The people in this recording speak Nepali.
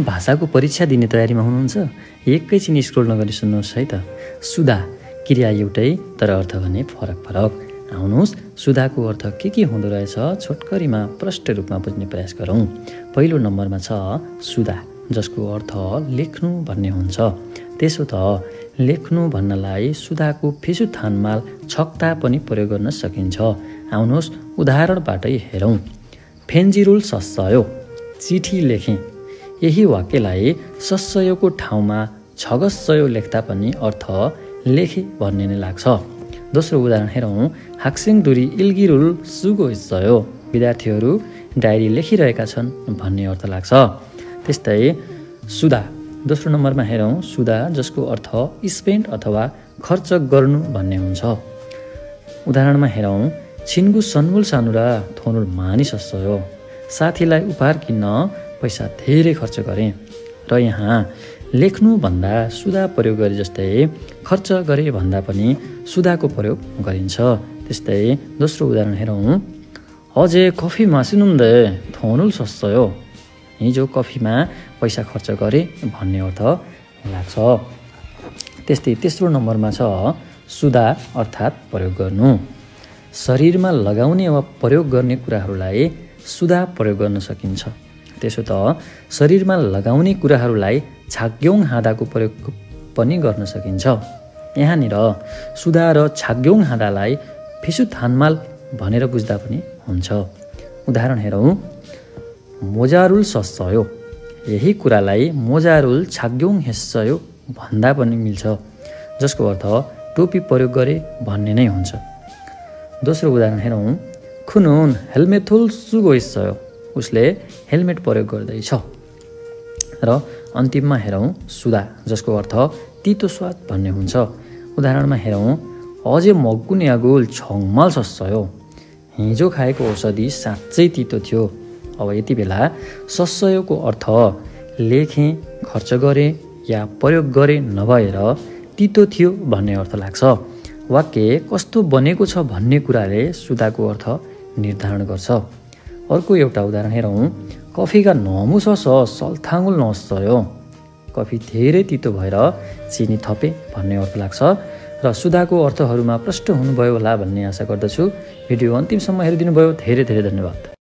भाषाको परीक्षा दिने तयारीमा हुनुहुन्छ? एकैछिन स्क्रोल नगरी सुन्नुहोस् है त। सुधा क्रिया एउटै तर अर्थ भने फरक फरक। आउनुहोस् सुधाको अर्थ के हुँदो रहेछ छोटकरीमा प्रष्ट रूपमा बुझ्ने प्रयास गरौँ। पहिलो नम्बरमा छ सुधा, जसको अर्थ लेख्नु भन्ने हुन्छ। त्यसो त लेख्नु भन्नलाई सुधाको फिसु थानमाल छक्ता पनि प्रयोग गर्न सकिन्छ। आउनुहोस् उदाहरणबाटै हेरौँ। फेन्जिरुल सस्सयो, चिठी लेखेँ। यही वाक्यलाई सस्सयोको ठाउँमा छगस्सयो लेख्दा पनि अर्थ लेखे भन्ने नै लाग्छ। दोस्रो उदाहरण हेरौँ। हाक्सिङ दुरी इल्गिरुल सुगो इस्सयो, विद्यार्थीहरू डायरी लेखिरहेका छन् भन्ने अर्थ लाग्छ। त्यस्तै सुधा दोस्रो नम्बरमा हेरौँ। सुधा जसको अर्थ स्पेन्ड अथवा खर्च गर्नु भन्ने हुन्छ। उदाहरणमा हेरौँ। छिन्गु सन्मुल सानुरा थोनुल मानिस सस्सयो, साथीलाई उपहार किन्न पैसा धेरै खर्च गरेँ। र यहाँ लेख्नु भन्दा सुधा प्रयोग गरे जस्तै खर्च गरे भन्दा पनि सुधाको प्रयोग गरिन्छ। त्यस्तै दोस्रो उदाहरण हेरौँ। अझै कफी मासिनुन्दे थोनुल सस्सयो, हिजो कफीमा पैसा खर्च गरे भन्ने अर्थ लाग्छ। त्यस्तै तेस्रो नम्बरमा छ सुधा अर्थात् प्रयोग गर्नु। शरीरमा लगाउने वा प्रयोग गर्ने कुराहरूलाई सुधा प्रयोग गर्न सकिन्छ। त्यसो त शरीरमा लगाउने कुराहरूलाई छाग्योङ हाँदाको प्रयोग पनि गर्न सकिन्छ। यहाँनिर सुधा र छाग्योङ हाँदालाई फिसु थानमाल भनेर बुझ्दा पनि हुन्छ। उदाहरण हेरौँ। मोजारुल सस्सयो, यही कुरालाई मोजारुल छाग्योङ हेस्सयो भन्दा पनि मिल्छ, जसको अर्थ टोपी प्रयोग गरे भन्ने नै हुन्छ। दोस्रो उदाहरण हेरौँ। खुनुन हेलमेथुल सुगो इस्सयो, उसले हेलमेट प्रयोग गर्दैछ। र अन्तिममा हेरौँ सुधा जसको अर्थ तितो स्वाद भन्ने हुन्छ। उदाहरणमा हेरौँ। अझै मग्गुन यागुल छङमाल सस्सयो, हिजो खाएको औषधि साँच्चै तितो थियो। अब यति बेला सस्सयोको अर्थ लेखेँ, खर्च गरेँ या प्रयोग गरेँ नभएर तितो थियो भन्ने अर्थ लाग्छ। वाक्य कस्तो बनेको छ भन्ने कुराले सुधाको अर्थ निर्धारण गर्छ। अर्को एउटा उदाहरण हेरौँ। कफीका नमु सस सल्थाङ्गुल नसयो, कफी धेरै तितो भएर चिनी थपे भन्ने अर्थ लाग्छ। र सुधाको अर्थहरूमा प्रष्ट हुनुभयो होला भन्ने आशा गर्दछु। भिडियो अन्तिमसम्म हेरिदिनु भयो धेरै धेरै धन्यवाद।